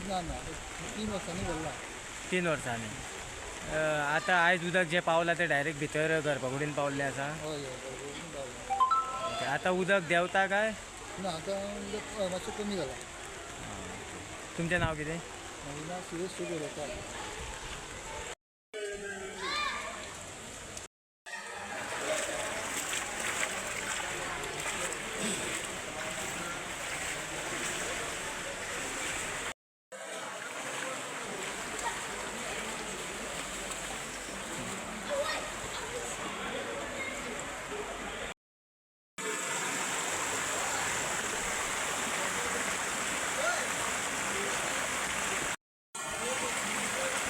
ना ना, 3 वर्सांनी भरला. 3 वर्सांनी. आतां आयज उदक जें पावलां तें डायरेक्ट भितर गर्भकुडीन पावल्लें आसा. हय हय, गर्भकुडीन पावलां. आतां उदक देंवता काय ना? आतां उदक मातशें कमी जालां. तुमचें नांव कितें? म्हजें नांव सुरेश सुगोरकार.